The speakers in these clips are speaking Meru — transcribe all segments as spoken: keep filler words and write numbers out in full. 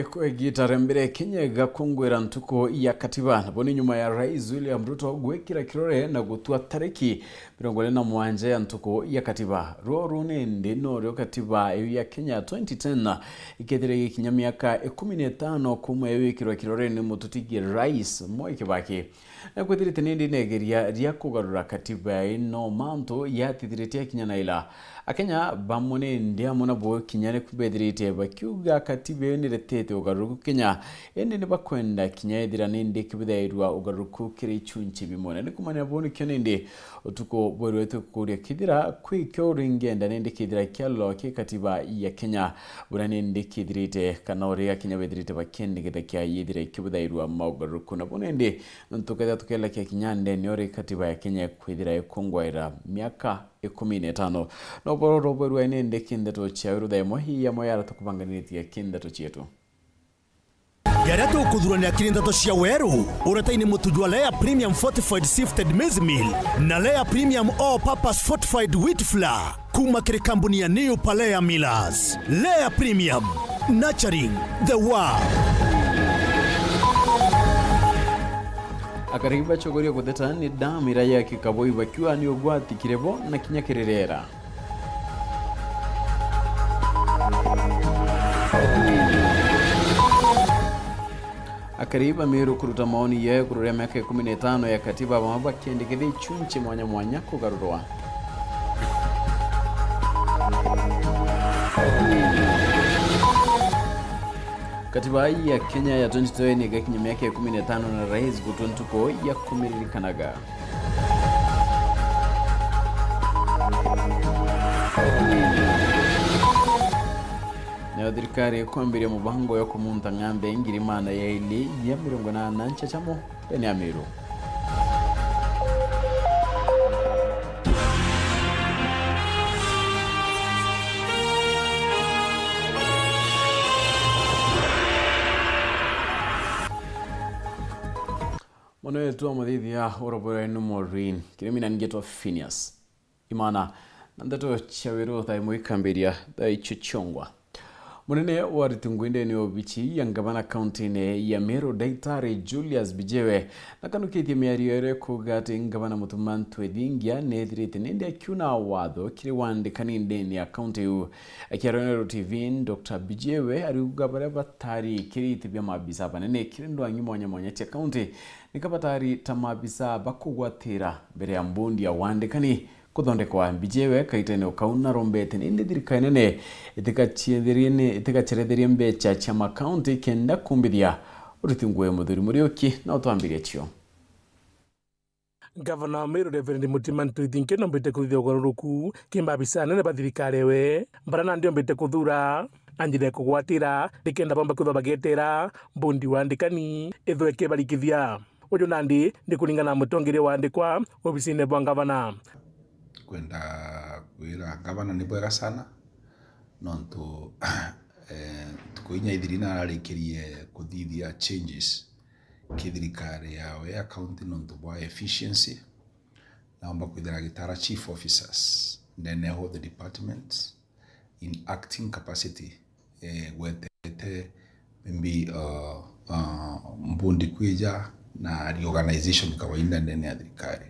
Kwa igiita ria mbere Kenya igakungwira ntuku ya katiba, nabo ni nyuma ya Rais William Ruto gwikira kirore na gutua tariki mirongo iri na mugwanja ya ntuku ya katiba. Ruru nindi norio katiba iu ya Kenya twenty ten ikethire gikinya miaka ikumi na itano kuuma iwikirwe kirore ni mututigi Rais Mwai Kibaki. Na kwithirite nindi na igeria ria kugarura katiba ino mantu yatithirite akinya na ila. Akenya bamwe nindi amwe nabo kinya ni bethirite bakiuga katiba iyo niretete ugaruruku Kenya, indi ni bakwenda kinya ethira nindi kibithairwa ugaruruku kiri ichunchi bimwe. Na ni kumania buu nikio nindi utuku bwerwe tukuria kithira kwikio ringenda nindi kithira kialo ki katiba ya Kenya, buria nindi kithirite kana uria kinya bethirite bakiendegetha kia yithira ikibithairwa maugaruruku. Na bu nindi tukethira tukelekia kinya ndene uri katiba ya Kenya kwithira ikungwaira miaka ikumi na itano. Na uboro rubwerwa nindi kindeto cia wiru thaa imwe hii amwe yara tukubanganiritie kindeto cietu. Jaria tukuthurania kiri ndeto cia weru, uretaini mutu jwa Lea Premium Fortified Sifted Maize Meal na Lea Premium All Purpose Fortified Wheat Flour. Kuuma kiri kambuni ya New Palea Millers. Lea Premium, nurturing the world. Akari bachogoria gutheta ni damu iria ya Kikaboi bakiuga ni ugwati kiri bo na kinya kiri riera. Akari ba Meru kuruta maoni yao iguru ria miaka ikumi na itano ya katiba, bamwe bakiendekithia ichunchi mwanya mwanya kugarurwa. Katiba ya Kenya ya twenty ten igakinya miaka ikumi na itano na rais gutua ntuku ya kumiririkanaga. Nayo thirikari ikwambiria mubango ya kumunta ng'ambe ngiri magana jairi ja mirongo inana nchachamu ndene ya Meru. Mwana wetu wa muthithia urobwerwa ni Maureen. Kirimi na ningetwa Phineas Imana, na ndeto cia wiru thaa imwe ikambiria thaa icio ciongwa. Munene wa ariti ngui ndene ya obici ya ngavana kaunti-ini ya Meru, Daitari Julius Bijewe, nakanukitie miario iria kuuga ati ngavana Mutuma Ntwethingia nethirite nindi akiuna watho kiri wandikani ndene ya kaunti iu. Akiaria na Meru T V, Doctor Bijewe ariuga baria batari kiri iti bia maabisa banene kiri ndwang'i mwanya mwanya cia kaunti, nika batari ta maabisa bakugwatira mbere ya mbundi ya wandikani kuthondekwa. Bijewe kaitene o kau narombete nindi thirikari nene itikacheretherie ni-, itikacheretherie mbecha cia makaunti kenda kumbithia uriti ngui Muthuri Muriuki na utwambiria cio. Ngavana wa Meru Reverend Mutima Ntwethingia nombite kuthithia ugaruruku ki maabisa anene ba thirikari ewe, baria nandi ombite kuthura na njira ya kugwatira nikenda bomba kwithwa bagetera mbundi wa andikani ithwe ikibarikithia. Uju nandi ni kuringana na mutongeria waandikwa obisine bwa ngavana. Kwenda kwira ngavana ni bwega sana, nontu, eh, ntuku inya ithiri nararikirie kuthithia changes ki thirikari yawe ya county nontu bwa efficiency. Naomba kwithira gitara chief officers ndene ya all the departments in acting capacity, eh, gwetete maybe, uh, uh, mbundi kwija na reorganization kawaida ndene ya thirikari.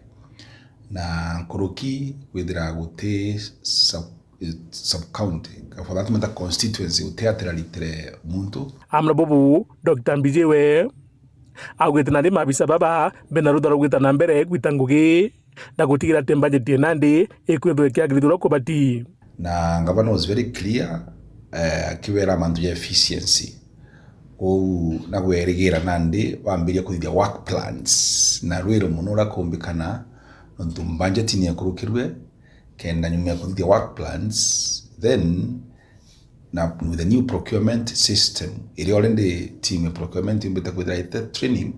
Na nkuruki kwithira guti sub, eh, sub county, for that matter constituency, guti atira ritire muntu. Amwe na bubu, Doctor Mbijiwe augite nandi maabisa baba bena rutha rwa gwita na mbere gwita ngugi na gutigira ati mbajeti ya nandi ikwithwa ikiagirithua kubati. Na ngavana was very clear, eh, akibera mantu ja efficiency. Kou na gwerigira nandi bambiria kuthithia work plans na rwiro mono uria kumbikana, nontu budget ni ekurukirwe, kenda nyuma ya kuthithia work plans, then na with the new procurement system, iria already team ya procurement yumbite kwithira ite training,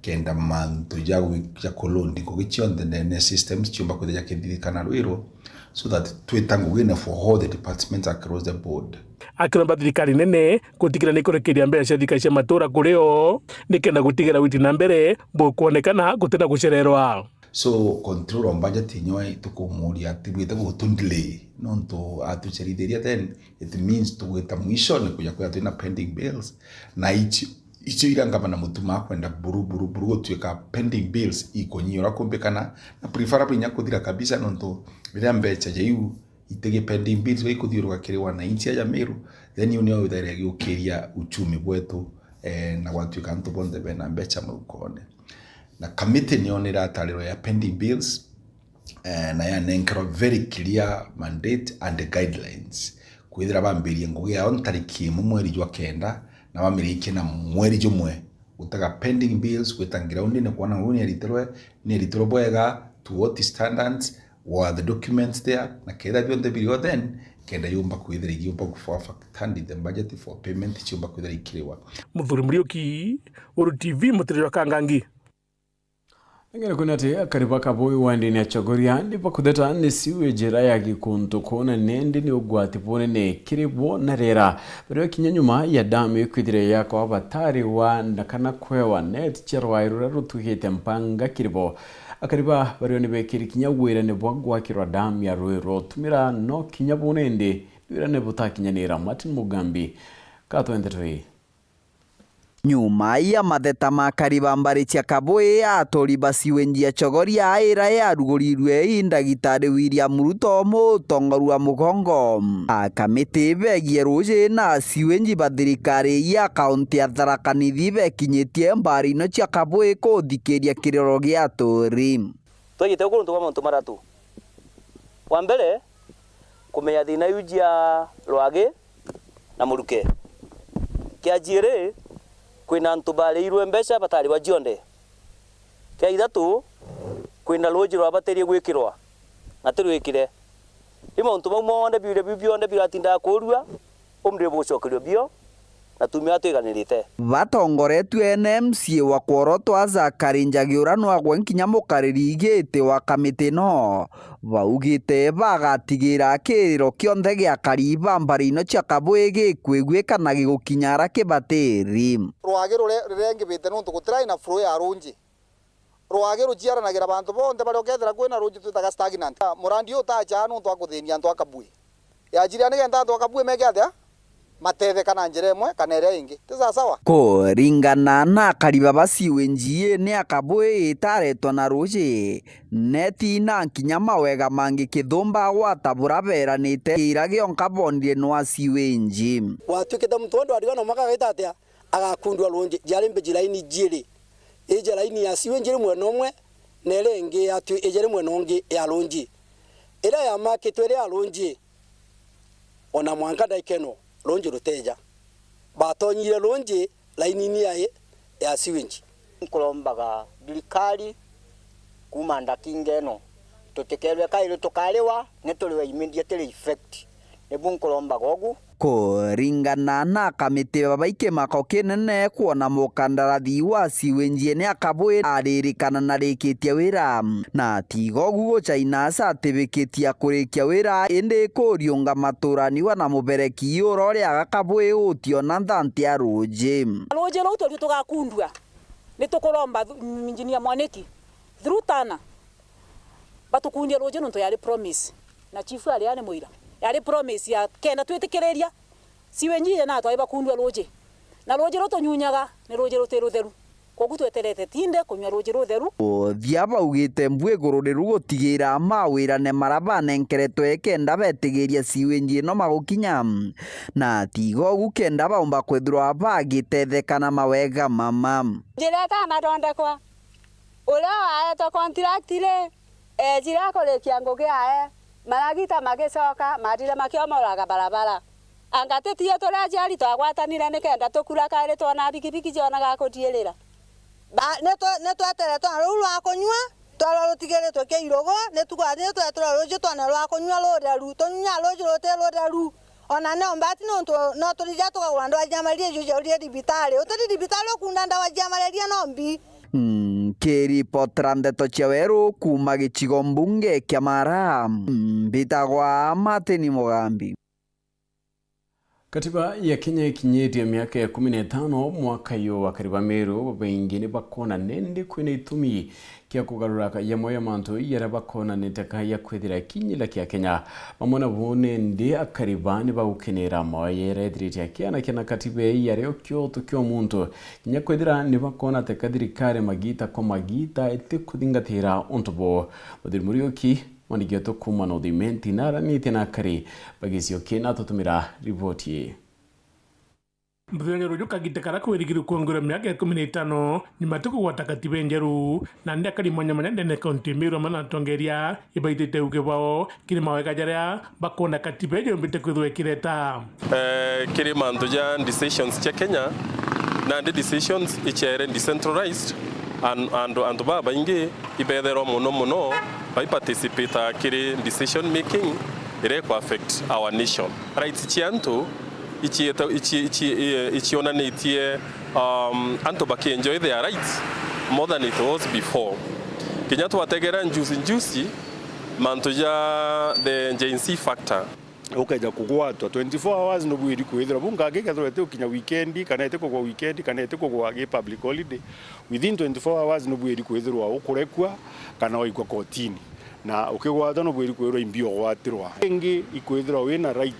kenda mantu ja gwi-, ja kulondi ngugi cionthe ndene ya systems ciumba kwithira jakithithikana rwiro, so that twita ngugine for all the departments across the board. Akiromba thirikari nene gutigira ni kurekeria mbeca cia thirikari cia matura kuri o, nikenda gutigira witi na mbere bukwonekana gutina gucererwa. So control of budget inywe tukumuria atibwite gutu delay, nontu atucerithiria, then it means tugwita mwisho ni kuja kwithira twina pending bills, na ici icio ira ngavana Mutuma akwenda buru, buru, buru gutuika pending bills ikunyiura kumbikana, na preferably inya kuthira kabisa, nontu riria mbeca ja iu itigi pending bills iria ikuthiuruka kiri wananchi aja Meru, then iu nio ithaira igiukiria uchumi bwetu, eh, na gwatuika antu bonthe bena mbeca murukone. Na kamiti nio niratarirwa ya pending bills, eh, na yanenkerwa very clear mandate and guidelines. Kwithira bambirie ngugi yao ntariki imwe mweri jwa kenda, na bamirikie na mweri jumwe gutega pending bills, gwita groundini kwona ngui ni eritirwe, ni eritirwe bwega, to what standards, were the documents there, na kethira bionthe biri o, then kenda yumba kwithira igiumba gu-, for factandi the budget for payment ciumba kwithira ikiriwa. Muthuri Muriuki, Uru T V, Mutiriro Kangangi. Ningene kwina ati akari ba Kabui wandini ya Chogoria ni bakutheta ni sewage ira ya gikuntu kuu na nindi ni ugwati bunene kiri bo na riera. Bario kinya nyuma ya damu ikwithire yakwa batari wa na kana kwewa net cia rwai ruria rutwikite mpanga kiri bo. Akari ba bario ni bekiri kinya wirane bwa gwakirwa damu ya rui rwa utumira no kinya bunindi wirane butakinyanira. Martin Mugambi, katwente twi. Nyuma ya matheta ma akari ba mbari cia Kabui, aturi ba sewage ya Chogoria ira yarugurirue i Ndagitari William Ruto, mutongoria wa mugongo. Akamiti begie ruji na sewage ba thirikari ya kaunti ya Tharaka Nithi bekinyitie mbari ino cia Kabui kuthikiria kiroro gia aturi. Twejite guku nontu bwa mauntu maratu. Wa mbere, kumenya thina iu jia rwagi na muruke. Kia jiiri, kwina antu bariirwe mbeca batariwa cionthe. Kia ithatu, kwina ruuji rwabatirie gwikirwa na tirwikire. Riu mauntu mau monthe biure biu bionthe biratindaga kuurua, umri bugucokerio bio, na tumia twiganirite. Batongoretue ni M C A wa Kworo twa Zakari Njagi, uria nwagwe nkinya mukariri giti wa kamiti no, baugite bagatigira kiriro kionthe gia akari ba mbari ino cia Kabui gikwiguika na gigukinya ara kibatiri. Rwagi rure-, rurengibite nontu gutirai na flow ya ruuji. Rwagi ruciaranagira bantu bonthe baria ukethira kwina ruuji twitaga stagnant. Murandi uyu utacaa nontu wa kuthinia antu a Kabui. Yaciria nikenda antu a Kabui meke atia? Matetheka na njira imwe kana iria ingi. Ti sawasawa? Kuringana na akari baba, sewage ii ni ya Kabui itaretwa na ruuji, neti na nkinya mawega mangi kithumba gwata bura beranite ira gionka bondire nwa sewage. Gwatuikite muntu wonde wariganwa mwaka agaita atia? Agakundua ruuji, jiari mbeji laini jiiri. Iji laini ya sewage iri mwena umwe, na iria ingi yatu iji iri mwena ungi ya ruuji. Iria yamakitwe iri ya ruuji, ona mwanka ndaikenwa, ruuji ruteja. Batonyire ruuji lainini ya, ya sewage. Nkurombaga thirikari kuuma ndakinga ino, tutikerwe kairi tukariwa, ni turiwe immediately effect. Nibu nkurombaga ugu. Kuringana na akamiti baba, i kimako kinene kwona mukandarathi wa sewage ni ya Kabui aririkana na rikitie wira, na tiga ugu gucaina aca atibikitia kurikia wira, indi kuriunga maturaniwa na mubereki ura uria aga Kabui utiona nthanti ya ruuji. Ruuji ruu turiu tugakundua, ni tukuromba thu-, Engineer Mwaniki, through Tana, batukundie ruuji nontu yari promise. Na chief ari ani muira. Yari promise ya kenda twitikiriria, sewage ije na atwari bakundua ruuji. Na ruuji ruu tunyunyaga ni ruuji ruti rutheru. Kogu tweterete tinde kunyua ruuji rutheru. Uthia baugite mbu iguru riu gutigira mawirane mara banenkeretwe kenda betigiria sewage ino magukinya. Na tiga ugu kenda baumba kwithirwa bagitetheka na mawega mama. Njira itanathondekwa. Uria waetwe contract ri, eejire akurikia ngugi yae, maragita magicoka, mathire makiomoraga barabara. Anga ti tie turi aciari twagwatanire nikenda tukura kairi twona bikibiki cionaga kuthiirira? Ba-, ni twe-, ni tweteretwe na ruu rwa kunyua, twarwa rutigiritwe kiirugu, ni tuga-, ni tweterwa ruuji twone rwa kunyua rutheru, tunyunyaga ruuji ruti rutheru. Ona no mbati nontu no turiria tukagura ndawa cia malaria icio cia uria thibitari. Utiri thibitari ukunda ndawa cia malaria no mbi. Nkiripotera ndeto cia weru kuuma gicigo mbunge kia Mara, mbitagwa Martin Mugambi. Katiba ya Kenya ikinyitie miaka ikumi na itano mwaka uyu, akari ba Meru babaingi ni bakoona nindi kwina itumi kia kugarura ka-, jamwe ya mantu jaria bakoona ni ta ka ya kwithira kinyila kia Kenya. Bamwe nabo nindi akari ba ni bagukenera maoya jaria ethirite akiana kiana katiba ii jaria o kioto kia muntu, kinya kwithira ni bakoona ta ka thirikari magita kwa magita itikuthingatira untu buu. Muthuri Muriuki, mwandiki wetu kuuma North Imenti, naaranitie na akari ba gicigo kii na atutumira riboti ii. Muthenya juju kagita karia kwirigirwe kwongerwa miaka ikumi na itano, nyuma ti kugwata katiba injeru, nandi akari mwanya mwanya ndene ya kaunti ya Meru amwe na atongeria ibaitite uge bwao kiri mawega jaria bakoona katiba ijo yumbite kwithirwa ikireta. Eh, kiri mantu ja decisions cia Kenya, nandi decisions iciaere decentralized, an-, andu, antu babaingi ibetherwa mono mono bai participate kiri decision making iria iku affect our nation. Rights cia antu ici-, ici-, ici-, eh, icionanitie, um, antu baki enjoy their rights more than it was before. Kinya twategera njusi njusi mantu ja the Gen Z factor. Ukeja kugwatwa, twenty-four hours nubwiri kwithirwa, bu ngaki kethirwa iti gukinya weekend, kana iti kugwa weekend, kana iti kugwa gi public holiday, within twenty-four hours nubwiri kwithirwa ukurekua kana waikwa kotini. Na ukigwatwa nubwiri kwithirwa imbi ugwatirwa. Ingi ikwithirwa wina right,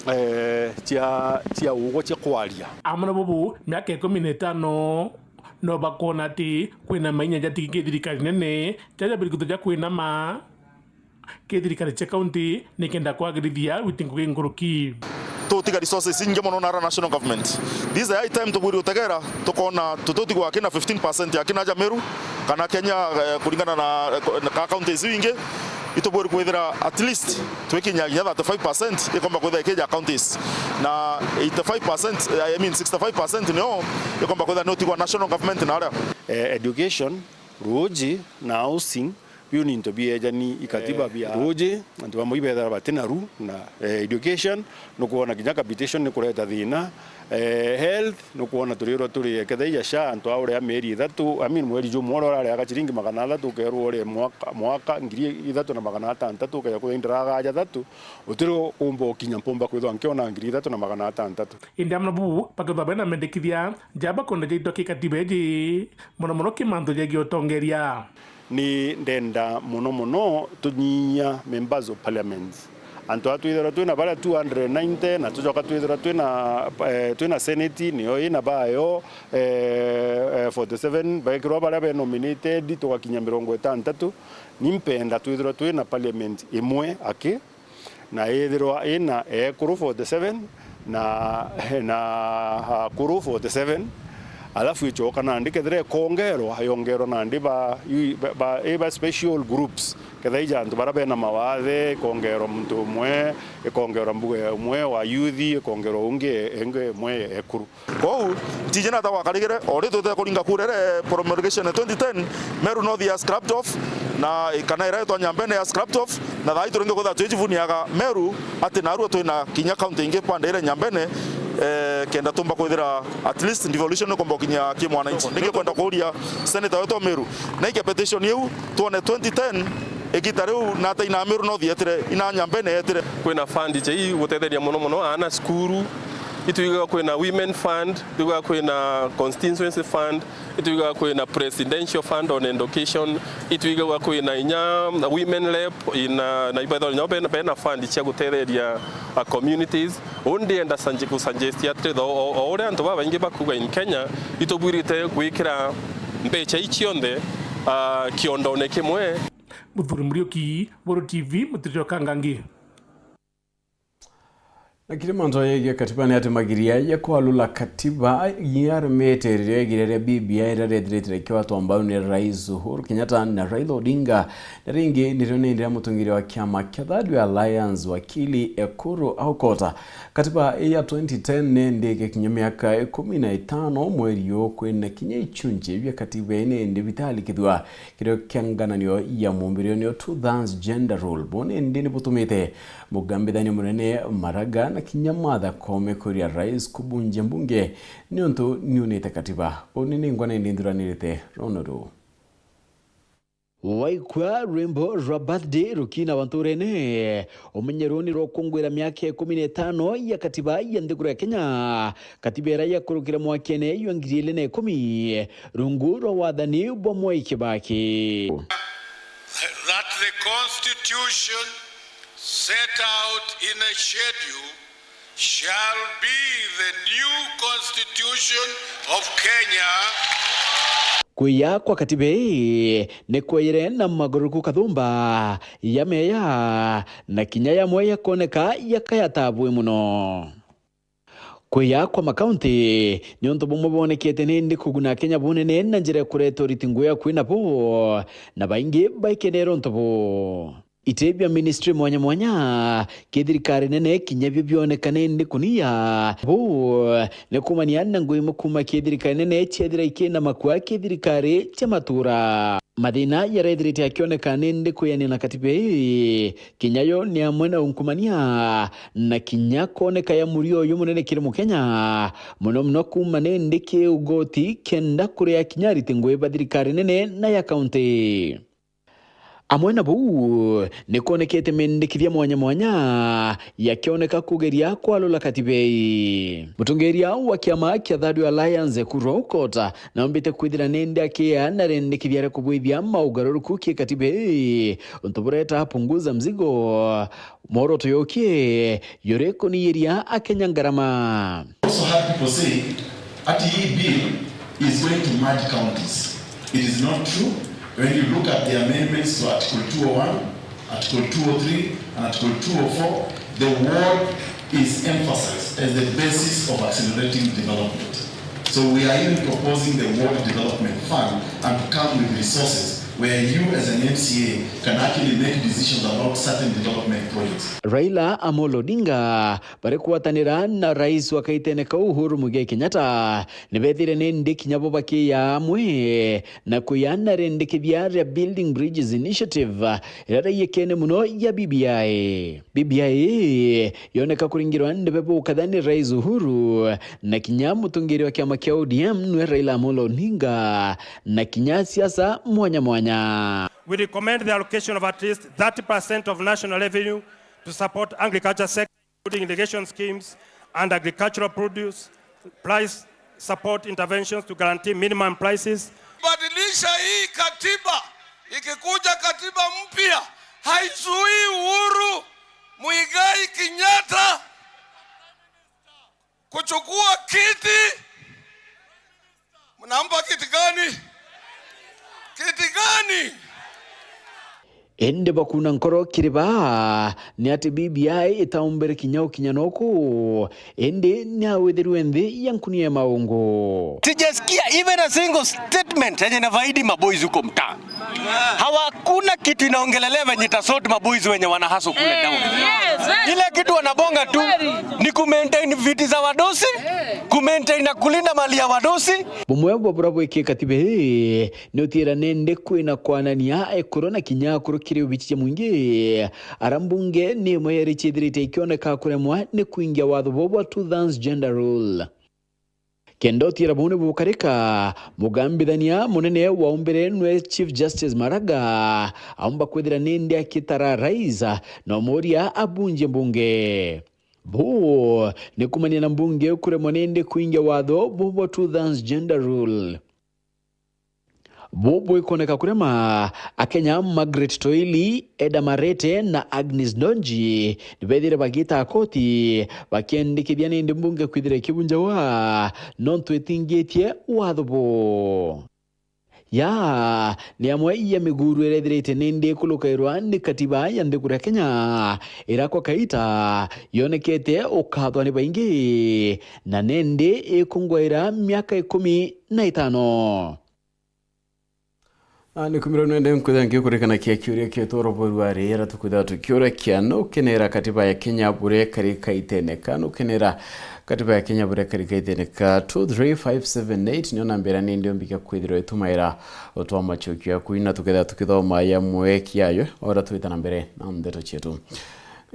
eh, cia, cia ugwa cia kwaria. Amwe na bubu, miaka ikumi na itano, no bakoona ati kwina mainya jatigi ki thirikari nene, jaja birikuto ja kwinama ki thirikari cia kaunti nikenda kwagirithia witi ngugi nkuruki. Tutiga resources ingi mono na ara national government. This is the high time tubwiri utegera, tukona tututigwa kina fifteen percent ya kina ja Meru kana Kenya, eh, kuringana na, eh, ka counties iu ingi, itubwiri kwithira at least twikinya kinya thirty-five percent ikomba kwithira ikija counties, na eighty-five percent, I mean sixty-five percent nio ikomba kwithira ni utigwa national government na aria. Eh, education, ruuji na housing, biu ni into biejani i katiba bia ruuji, antu bamwe ibethira bati naru, na, eh, education, nukwona kinya capitation ni kureta thina, eh, health, nukwona turirwa turi, kethira ija SHA, antu aurea mieri ithatu, I mean, mweri jumwe uria uraria ka ciringi magana athatu, ukerwa urie mwaka, mwaka ngiri ithatu na magana atantatu, ukeja kwithira indiraga aja thatu, utiri umba ukinya mpumba kwithirwa nkiona ngiri ithatu na magana atantatu. Indi amwe na buu, bakethirwa bena mendekithia ja bakwenda jaitwa ki katiba iji, mono mono ki mantu jegie utongeria. Ni ndenda mono mono tunyinyia members of parliament. Antu aa twithirwa twina baria two hundred and ninety, na tucoka twithirwa twina, eh, twina senate, niyo ina bayo, eh, eh, forty-seven, baikirwa baria be nominated, tugakinya mirongo itantatu. Ni mpenda twithirwa twina parliament imwe aki, na ithirwa ina ekuru forty-seven na, na akuru forty-seven, alafu icoka nandi kethira ikongerwa, yongerwa nandi ba, i, ba, ba, i ba special groups, kethira ija antu baria bena mawathe, ikongerwa muntu umwe, ikongerwa mbuga ya umwe wa youth, ikongerwa ungi, ingi imwe ya ekuru. Kwou, ntiji nata gwakarigire, o ri twite kuringa kura iria promulgation ya twenty ten, Meru North ya scrapped off, na kana iria itwa Nyambene ya scrapped off, na thaa ii turingi kwithira twijivuniaga Meru ati narua twina kinya county ingi pande iria Nyambene, eh, kenda tumba kwithira at least devolution ikomba gukinya ki mwananchi. Ningi kwenda kuuria senator wetu wa Meru, naike petition iu, twone twenty ten, igita riu nata ina Meru North yetire, ina Nyambene yetire. Kwina fund cia ii gutetheria mono mono aana cukuru, itwigaga kwina women fund, itwigaga kwina constituency fund, itwigaga kwina presidential fund on education, itwigaga kwina inya women rep, ina, na ibethagwa inya bena, bena fund cia gutetheria, uh, communities. Uu ndienda sanje-, gusuggest atiri, o, o, o uria antu babaingi bakuga in Kenya, itubwirite gwikira mbecha ii cionthe, uh, kiondone kimwe. Muthuri Muriuki, Buru T V, Mutiriro Kangangi. Na kiri mantu jegie katiba ni ati magiria ya kwalula katiba yaremete riria igira ria B B I riria riethirite rikiwatwa mbau ni Rais Uhuru Kenyatta na Raila Odinga, na ringi nirio nindi ria mutongeria wa kiama kia Third Way Alliance, wakili Ekuru Aukot. Katiba ii ya twenty ten nindi igikinya miaka ikumi na itano mweri uyu, kwina kinya ichunchi bia katiba ii nindi bitalikithua. Kirio kia ngananio ya mumbirionio two thirds gender rule, buu nindi ni butumite mugambithania munene Maraga na Kinya Martha Koome kuria rais kubunjia mbunge niuntu niunite katiba. Uni ni ngwa nindi nthuranirite runo ruu. Waigua rwimbo rwa birthday rukiinagwa nturene, umenye ruu ni rwa gukungwira miaka ikumi na itano ya katiba ya nthiguru ya Kenya, katiba iria yakurukire mwakene jwa ngiri igiri na ikumi, rungu rwa wathani bwa Mwai Kibaki. That the constitution set out in a schedule shall be the new constitution of Kenya. Kwiya kwa katiba ii ni kweyire na magarurukuu kathumba ya meya, na kinya yamwe yakoneka yakaya tabui muno. Kwiya kwa makaunti ni untu bumwe bwonekete nindi kuguna Akenya bunene na njira ya kureta uriti ngugi akui nabo, na baingi baikenere untu buu. Iti bia ministry mwanya mwanya, kithirikari nene kinya bio bioneka nindi kunia. Buu ni kumania na ngugi imwe kuuma kithirikari nene ciethira ikina makua kithirikari cia matura. Mathina jarethirite akioneka nindi kwiania na katiba ii, kinya yo ni amwe na unkumania na kinya kwoneka ya murio uyu munene kiri Mukenya, muno muno kuuma nindi ki ugoti kenda kuria kinya ariti ngugi ba thirikari nene na ya kaunti. Amwe na buu, ni kwonekete mendekithia mwanya mwanya yakioneka kugeria kwalula katiba ii. Mutongeria wa kiama kia Third Way Alliance, Ekuru Aukot, naumbite kwithira nindi akiea na rendekithia ria kubwithia maugaruruku ki katiba ii, untu bureta punguza mzigo, mworoto yokie yuri kuniyiria Akenya ngarama. Also heard people say ati hii bill is going to merge counties. It is not true. When you look at the amendments to Article two oh one, Article two oh three, and Article two oh four, the ward is emphasized as the basis of accelerating development. So we are even proposing the ward development fund and to come with resources where you as an M C A can actually make decisions about certain development projects. Raila Amolo Odinga bari kugwatanira na rais wa kaitene kau Uhuru Muigai Kenyatta, ni bethire nindi kinya bo bakiya amwe na kuyana rendekithia ria Building Bridges Initiative, iria raiyekene muno ya B B I. B B I yoneka kuringirwa ndebe bukatha ni Rais Uhuru, na kinya mutongeria wa kiama kia O D M nwe Raila Amolo Odinga, na kinya siasa mwanya mwanya. We recommend the allocation of at least thirty percent of national revenue to support agriculture sector, including irrigation schemes and agricultural produce price support interventions to guarantee minimum prices. Badilisha hii katiba, ikikuja katiba mpya, haizuii Uhuru Muigai Kenyatta kuchukua kiti. Mnampa kiti gani? Kiti gani? Indi bakuna nkoro kiri baa ni ati B B I itaumbire kinya ukinya noku, indi ni awithirwe nthi ya nkunia ya maungu. Sijasikia even a single statement yenye inafaidi maboys huko mtaa. Hawakuna kitu inaongelelea venye itasort maboys wenye wana hustle kule town. Ile kitu wanabonga tu ni ku maintain viti za wadosi, ku maintain na kulinda mali ya wadosi. Bumwe bwa bura bwiki katiba ii ni utiira nindi kwina kwanania ekuru na kinya akuru kiri ubici ja mwingi, ara mbunge ni imwe yari ciithirite ikioneka kuremwa ni kwingia watho buu bwa two thirds gender rule. Kenda utiira buu ni bukarika, mugambithania munene waumbire nwe Chief Justice Maraga aumba kwithira nindi akitara rais na umuria abunjie mbunge. Buu ni kumania na mbunge kuremwa nindi kwingia watho buu bwa two thirds gender rule. Buu bwikoneka kurema, Akenya Margaret Toili, Eda Marete na Agnes Ndonji ni bethire bagiita koti bakiendekithia nindi mbunge kwithira ikibunjawa nontu itingitie watho buu. Ya ni amwe ya miguru irethirite nindi ikulukairwa ni katiba ya nthiguru ya Kenya, iria kwa kaita yonekete ukathwa ni baingi, na nindi ikungwaira miaka ikumi na itano. Na ni kumira nwende nkwithira ngikurikana kia kiuria kietu oro bweru ari, ara tukwithira tukiuria kia nukenera katiba ya Kenya buria ikari kaitene ka, nukenera katiba ya Kenya buria ikari kaitene ka. Two three five seven eight nio nambira nindi umbikia kwithirwa itumaira utwa machokio yaku, na tukethira tukithoma yamwe kiayo ora twita na mbere na ndeto cietu.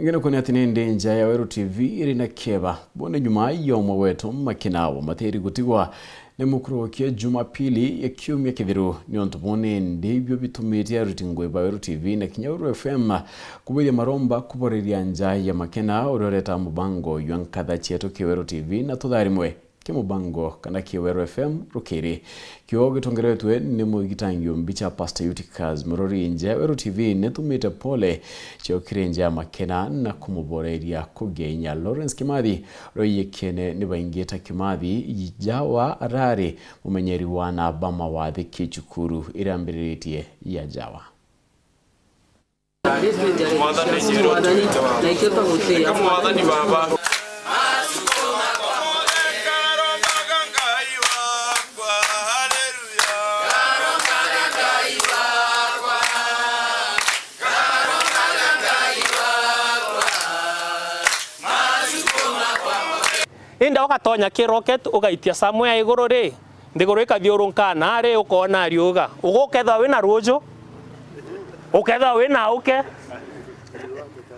Ngeno kwona ati nindi nja ya Weru T V iri na kieba. Bone nyuma ya umwe wetu Makena wa Matiri gutigwa ni mukurukia Jumapili ya kiumia kithiru. Ni untu buu nindi ibio bitumite aruti ngui ba Weru T V na kinya Weru F M kubithia maromba kuboreria nja ya Makena uria ureta mubango jwa nkatha cietu ki Weru T V na tutharimwe. Ki mubango kana ki Weru F M rukiri. Kio gitongeretwe ni mugitangi wa mbicha Pastor Eutychus Murori. Nja ya Weru T V nitumite pole ciokire nja ya Makena na kumuboreria kugia inya. Lawrence Kimathi, uria uyikiene ni baingi ta Kimathi, Jawa arari mumenyeri wa naba mawathi ki cukuru iria ambiriritie ya Jawa. Mwathani, Mwathani, na ikio twagutia. Mwathani Baba. Inda ugatonya ki rocket, ugaitia somewhere iguru ri, nthiguru ikathiurunka na ri, ukoona ariuga. Ugukethwa wina ruuju, ukethwa wina uke.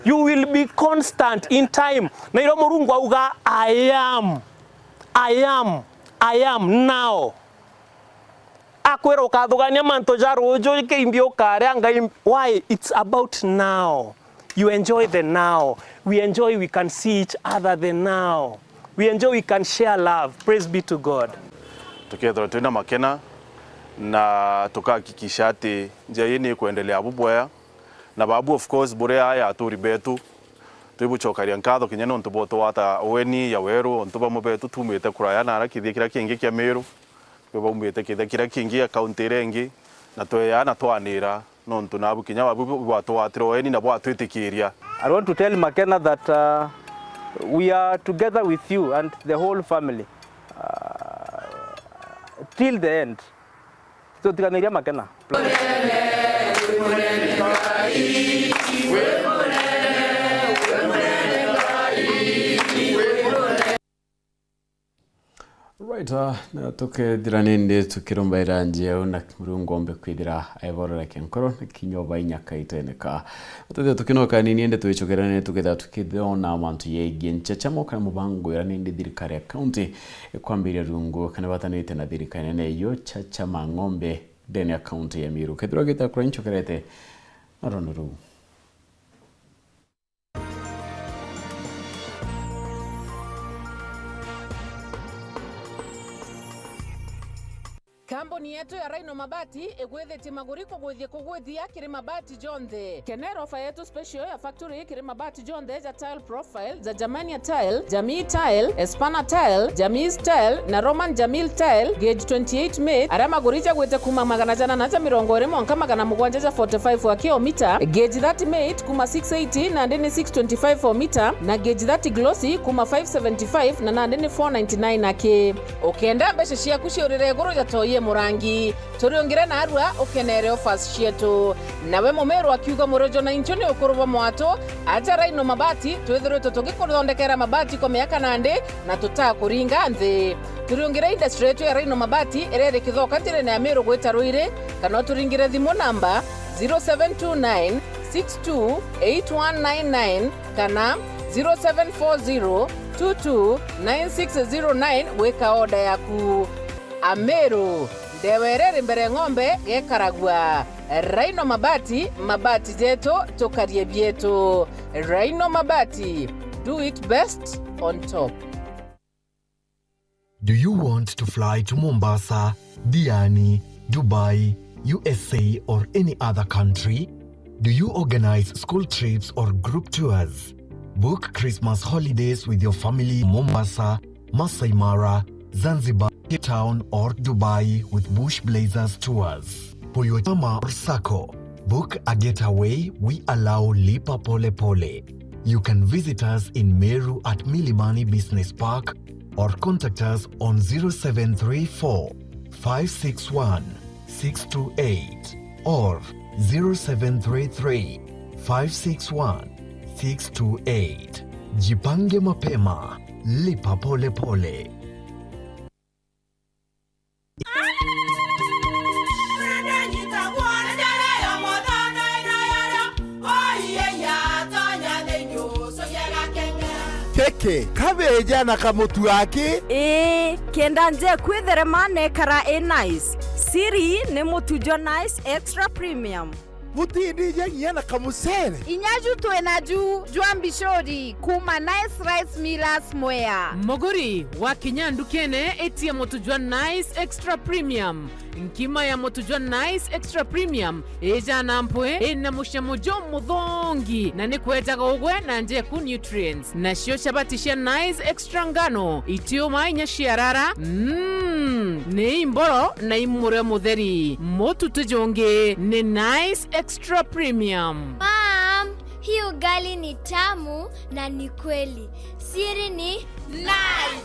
You will be constant in time. Na irio Murungu auga, "I am, I am, I am now." Akwira ukathugania mantu ja ruuju, kiimbi ukaria, Ngai, why? It's about now. You enjoy the now. We enjoy, we can see each other the now. We enjoy, we can share love. Praise be to God. Tukethirwa twina Makena na tukahakikisha ati njia ii ni ikwendelea bubwea. Na babu, of course, buri aya aturi betu, twibucokaria nkatho kinya nontu bwa utugwata ueni ya Weru, ontu bamwe betu tumite kuraya na ara kithia kiria kingi kia Miru, kwi baumite kithia kiria kingi ya kaunti iria ingi, na tweyaa na twanira, nontu nabu kinya babu bwatugwatire ueni na bwatwitikiria. I want to tell Makena that, uh, we are together with you and the whole family, uh, till the end. Tutiganiria Makena. Right, uh, na tukethira nindi tukirumbaira njia uu na Murungu ombe kwithira aibororeke nkoro na kinya uba inya kaitene ka. Tuthire tukinoka nini indi twicokerane tukethira tukithona mantu yegie nchachamo kana mubango ira nindi thirikari ya county ikwambiria rungu kana batanite na thirikari nene iyo cha, cha Mang'ombe ndene ya county ya Meru. Kethirwa gita kura inchokerete na rono ruu. Kambuni yetu ya Rhino Mabati igwithitie maguri kugwithia kugwithia kiri mabati jonthe. Kenera ofa yetu special ya factory kiri mabati jonthe ja tile profile, ja Germania tile, Jamii tile, Espana tile, Jamii tile na Roman Jamil tile, gauge twenty-eight mate, aria maguri jagwite kuma magana jana na ja mirongo iri mwanka magana mugwanja ja forty-five wa kilomita, gauge thirty mate kuma six eighty nandi ni six twenty-five o mita, na gauge thirty glossy kuma five seventy-five na nandi ni four ninety-nine aki. Ukenda mbeca ciaku ciurire iguru ja toi e murangi, turiungire narua ukenere offers cietu. Nawe mumeru akiuga murojo na inchu ni ukuru bwa mwatu, aja Rhino Mabati, twithiritwe tugikuthondekera mabati kwa miaka nandi na tutakuringa nthi. Turiungire industry yetu ya Rhino Mabati iria iri Kithoka njirene ya Meru gwita Ruiri, kana uturingire thimu namba zero seven two nine six two eight one nine nine kana zero seven four zero two two nine six zero nine gwika order yaku. Ameru, ndewa iria iri mbere ng'ombe gekaragua. Rhino Mabati, mabati jetu, tukarie bietu. Rhino Mabati, do it best on top. Do you want to fly to Mombasa, Diani, Dubai, U S A, or any other country? Do you organize school trips or group tours? Book Christmas holidays with your family in Mombasa, Masai Mara, Zanzibar, Cape Town, or Dubai with Bush Blazers Tours. For your chama or sacco, book a getaway, we allow Lipa Pole Pole. You can visit us in Meru at Milimani Business Park or contact us on zero seven three four, five six one, six two eight or zero seven three three, five six one, six two eight. Jipange mapema, lipa pole pole. Ke, kabeja na kamutu aki? Ii, kenda njeku itherema na ikara i nice. Siri ni mutu jwa Nice Extra Premium. Butindija nginya na kamucere? Inya ju twina ju jwa mbicuri kuuma Nice Rice Millers Mwea. Muguri, wakinya ndukene, itia mutu jwa Nice Extra Premium. Nkima ya mutu jwa Nice Extra Premium ijana mpwi, ina mucamo jumuthongi, na ni kwejaga ugwe na njeku nutrients. Nacio chabati cia Nice Extra Ngano itiuma inya ciarara, mm, ni imboro na imurio mutheri. Mutu ti jungi ni Nice Extra Premium. Mom, hii ugali ni tamu na ni kweli. Siri ni Nice.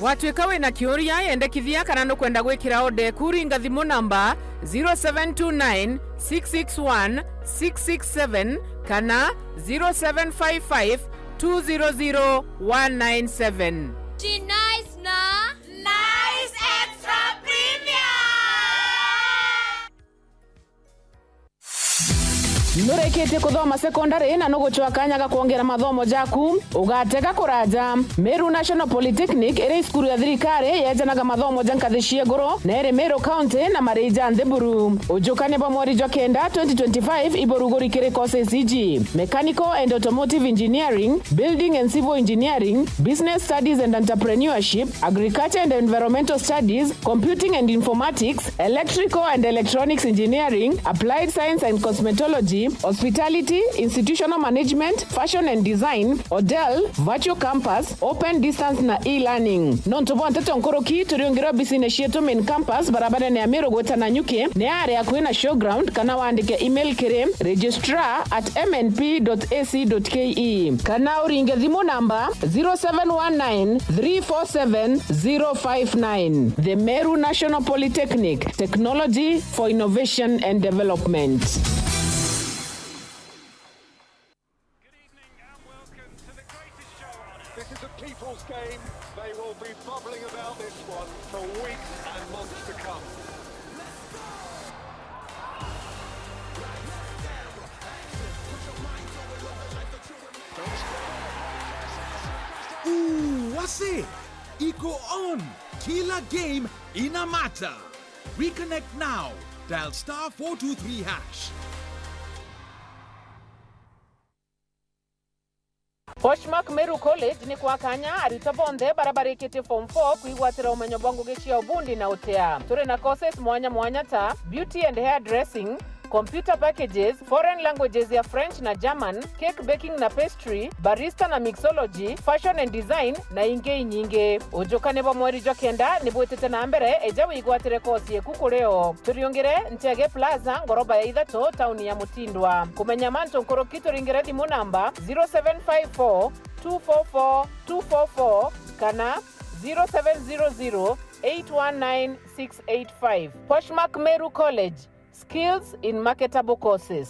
Watwika wina kiuria, yendekithia kana nukwenda gwikira order eku, ringa thimu namba zero seven two nine six six one six six seven kana zero seven five five two zero zero one nine seven. Ji Nice na Nice Extra Premium. Nurikitie kuthoma secondary na nugucwa kanya ga kwongera mathomo jaku? Ugatega kuraja. Meru National Polytechnic iri cukuru ya thirikari yejanaga mathomo ja nkathi cia iguru na iri Meru County na mari ja nthi buru. Ujukania bwa mweri jwa kenda twenty twenty-five iburuguri kiri courses iji: Mechanical and Automotive Engineering, Building and Civil Engineering, Business Studies and Entrepreneurship, Agriculture and Environmental Studies, Computing and Informatics, Electrical and Electronics Engineering, Applied Science and Cosmetology, Hospitality, Institutional Management, Fashion and Design, Hotel, Virtual Campus, Open Distance na E-Learning. Nontu bwa nteto nkuruki, turiungire obisine cietu main campus, barabarene ya Meru gwita Nanyuki, ni ari akui na showground, kana wandike email kiri registrar at M N P dot A C dot K E, kana uringe thimu namba zero seven one nine three four seven zero five nine. The Meru National Polytechnic, technology for innovation and development. Good evening and welcome to the greatest show on earth. This is a people's game. They will be bubbling about this one for weeks and months to come. Ooh, what's it? Iko on. Kila game ina matter. Reconnect now. Dial star four two three hash. Poshmark Meru College ni kwa kanya arutwo bonthe baria barikitie form four kwigwatira umenyo bwa ngugi cia ubundi na utea. Turi na courses mwanya mwanya ta beauty and hair dressing, computer packages, foreign languages ya French na German, cake baking na pastry, barista na mixology, fashion and design, na ingi inyingi. Ujukania bwa mweri jwa kenda ni bwitite na mbere, eja wigwatire course yeku kuri o. Turiungire Nchege Plaza, ngoroba ya ithatu, tauni ya Mutindwa. Kumenya mantu nkuruki, turingire thimu namba zero seven five four two four four two four four kana zero seven zero zero eight one nine six eight five. Poshmark Meru College, skills in marketable courses.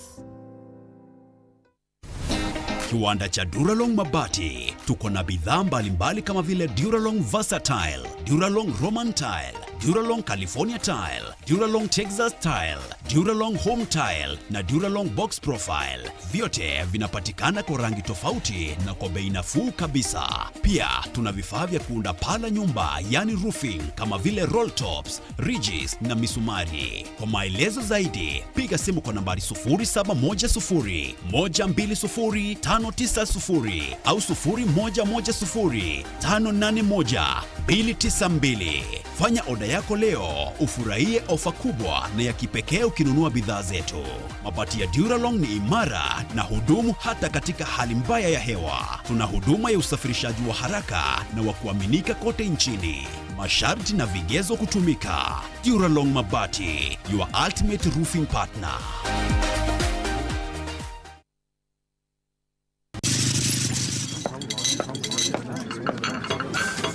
Kiwanda cha Duralong Mabati. Tuko na bidhaa mbalimbali kama vile Duralong Versatile, Duralong Roman Tile, Duralong California Tile, Duralong Texas Tile, Duralong Home Tile na Duralong Box Profile. Vyote vinapatikana kwa rangi tofauti na kwa bei nafuu kabisa. Pia tuna vifaa vya kuunda paa la nyumba, yani roofing, kama vile roll tops, ridges na misumari. Kwa maelezo zaidi, piga simu kwa nambari sufuri saba moja sufuri, moja mbili sufuri, tano tisa sufuri au sufuri moja moja sufuri, tano nane moja, mbili tisa mbili. Fanya oda yako leo, ufurahie ofa kubwa na ya kipekee ukinunua bidhaa zetu. Mabati ya Duralong ni imara na hudumu hata katika hali mbaya ya hewa. Tuna huduma ya usafirishaji wa haraka na wa kuaminika kote nchini. Masharti na vigezo kutumika. Duralong Mabati, your ultimate roofing partner.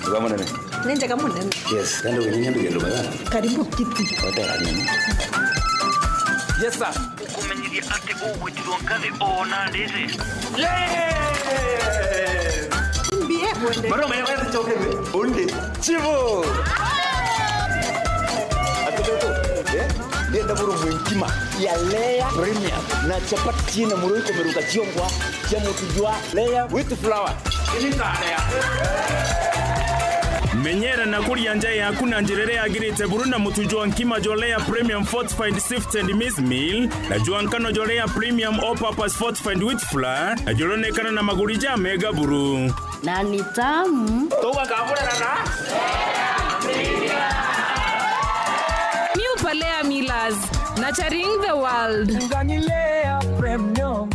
Wega munene. Ni njega munene. Yes, kandi uginyia mbigendo mega. Karibu kiti. Hotel nini? Yes, sir. Gukumenyithia ati ugwitirwo nkathi o na ndiri. Yes! Mbie kwende. Maroma ya wezi choke me. Only. Chivo. Atubeto. Eh? Ndienda buru mwenkima ya layer premium na chapati china muroi komeruka chiongwa cha mutujwa layer with flour. Menyera na kuria nja yaku na njira iria yagirite buru na mutu jwa nkima jwa Lea Premium Fortified Sifted Maize Meal na jwa nkano jwa Lea Premium All Purpose Fortified Wheat Flour na juronekana na maguri ja mega buru. Na ni tamu. Tugakaburana na New Palea Millers, nurturing the world. Ngani Lea Premium.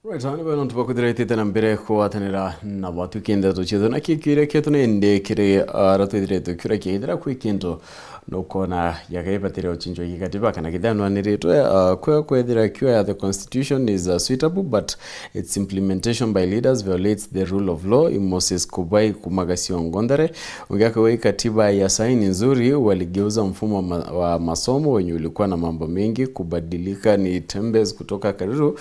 Right, ani bano tubakwithira itite na mbere kugwatanira na bwatu kindeto cietu na kikiria kietu ni ndi kiri ara twithire tukiura kiithira kwi kintu nukona yaga ibatire ucinjwa gikatiba kana kithanwaniritwe uh, kwe kwethira kiwa ya the constitution is uh, suitable but its implementation by leaders violates the rule of law. I Moses Kubai kuma Gaciongo Ndere ungi akawa ikatiba ya saini nzuri waligeuza mfumo wa ma- wa masomo wenye ulikuwa na mambo mengi kubadilika ni Tembes kutoka Karuru.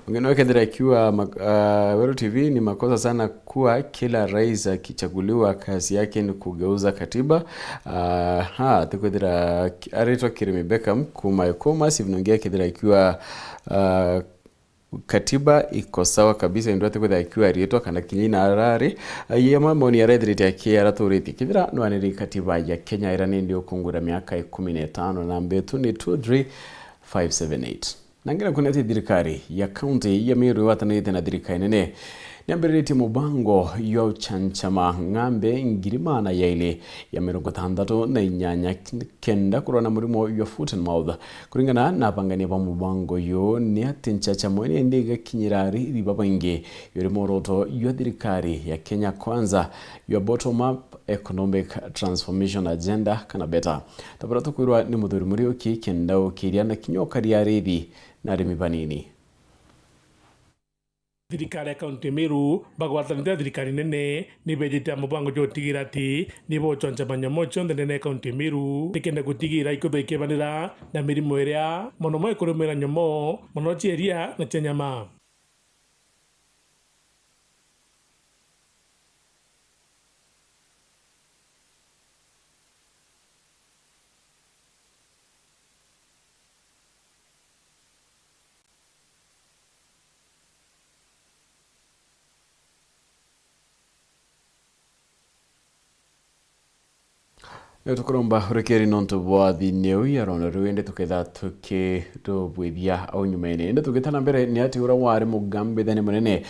Ungi no kethira kiwa mak- uh, Weru T V ni makosa sana kuwa kila rais akichaguliwa kazi yake ni kugeuza katiba. Ah, ha, tikwithira ki- aritwa Kirimi Beckham kuma Ekoma, Stephen Ungi akethira akiwa ah, katiba iko sawa kabisa, indwa tikwithira akiwa aritwa kana kinya ina arari. Ah, ye mamoni arethirite aki araturitie kithira nwaniri katiba ya Kenya ira nindi ukungura miaka ikumi na itano na mbetu ni two three five seven eight. Na ngira kwina ati thirikari ya kaunti ya Meru igwatanite na thirikari nene niambiriritie mubango jwa uchancama ng'ambe ngiri maana yaili ya mirongo itantatu na inyanya kenda kurwa na murimo jwa foot and mouth. Kuringana na abangania ba mubango uyu, ni ati nchachamo ino indi igakinyira ariri babaingi, yuri mworoto jwa thirikari ya Kenya Kwanza jwa bottom up economic transformation agenda kana beta. Tabura tukwirwa ni muthuri Muriuki kenda ukiria na kinya ukaria ariri na arimi banini. Thirikari ya kaunti ya Meru bagwatanite na thirikari nene ni bejite na mubango jwa gutigira ati ni bochoncha manyamu cionthe ndene ya kaunti ya Meru nikenda gutigira ikwithwa ikibanira na mirimo iria mono mono ikurumira nyomo mono cia iria na cia nyama. Ni tukuromba urekeri nontu bwa thini iu ya rono riu, indi tuketha tukirubwithia au nyumene. Indi tugita na mbere, ni ati uria wari mugambithania munene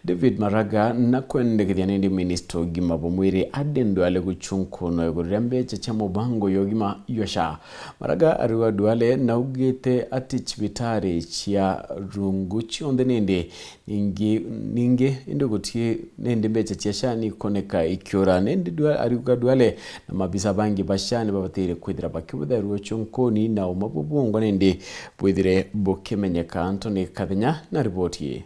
David Maraga na kwendekethia nindi minista ugima bwa mwiri Aden Duale guchunkunwa iguru ria mbecha cia mubango ya ugima jwa SHA. Maraga ariuga Duale naugite ati cibitari cia rungu cionthe nindi ningi, ningi indi guti nindi mbecha cia SHA nikoneka ikiura. Nindi Dua-, ariuga Duale na mabisa bangi ba SHA nibabatire kwithira bakibutherua uchunkuni na uma bubungwa nindi bwithire bukimenyeka. Anthony Kathenya na riboti ii.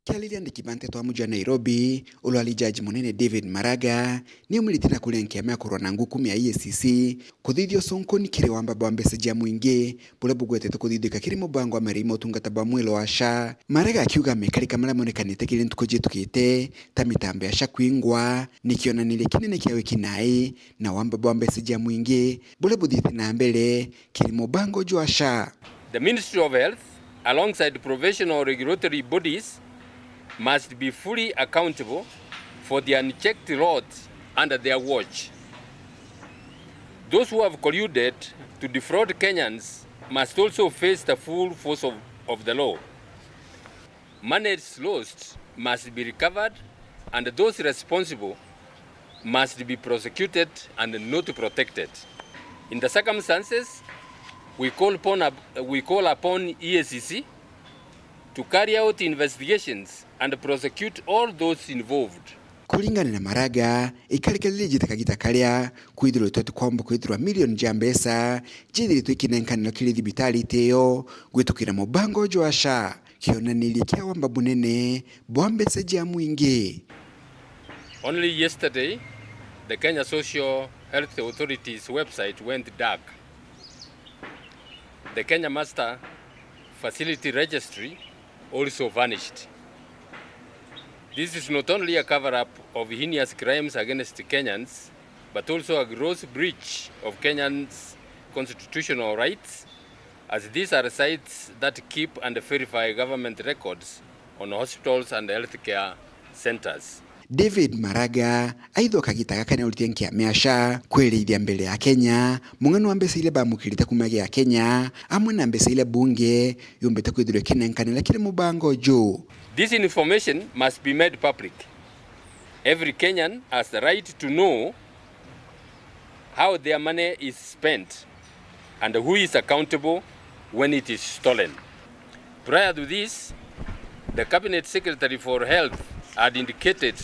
Kiariria andiki ba nteto a muji wa Nairobi, uria wari jaji munene David Maraga niaumiritie na kuria nkiama ya kurwa na ngukume ya E A C C kuthithia ucunkuni kiri wamba bwa mbeca cia mwingi buria bugwetetwe kuthithika kiri mubango wa marei ma utungata bwa mwiri wa SHA. Maraga akiuga mekarika maria monekanite kiri ntuku jitukite ta mitambo ya SHA kwingwa ni kionaniria kinene kia wiki nai na wamba bwa mbeca cia mwingi buria buthiite na mbere kiri mubango jwa SHA. The Ministry of Health, alongside professional regulatory bodies, must be fully accountable for the unchecked rot under their watch. Those who have colluded to defraud Kenyans must also face the full force of, of the law. Monies lost must be recovered and those responsible must be prosecuted and not protected. In the circumstances, we call upon, we call upon E A C C to carry out investigations and prosecute all those involved. Kuringana na Maraga, ikarikari rijite kagita karia kwithiritwe ati kwamba kwithirwa milioni ja mbeca jithiritwe ikinenkanirwa kiri thibitari iti iyo gwitukira mubango jwa SHA, kionaniria kia wamba bunene bwa mbeca ja mwingi. Only yesterday, the Kenya Social Health Authority's website went dark. The Kenya Master Facility Registry also vanished. This is not only a cover-up of heinous crimes against Kenyans, but also a gross breach of Kenyans' constitutional rights, as these are sites that keep and verify government records on hospitals and healthcare centres. David Maraga aithwa kagita gaka ni auritie nkia miaca kwirithia mbere ya Kenya mung'ano wa mbeca iria bamukirite kuma gia Kenya amwe na mbeca iria bunge yumbite kwithirwa ikinenkanira kiri mubango juu. This information must be made public. Every Kenyan has the right to know how their money is spent and who is accountable when it is stolen. Prior to this, the Cabinet Secretary for Health had indicated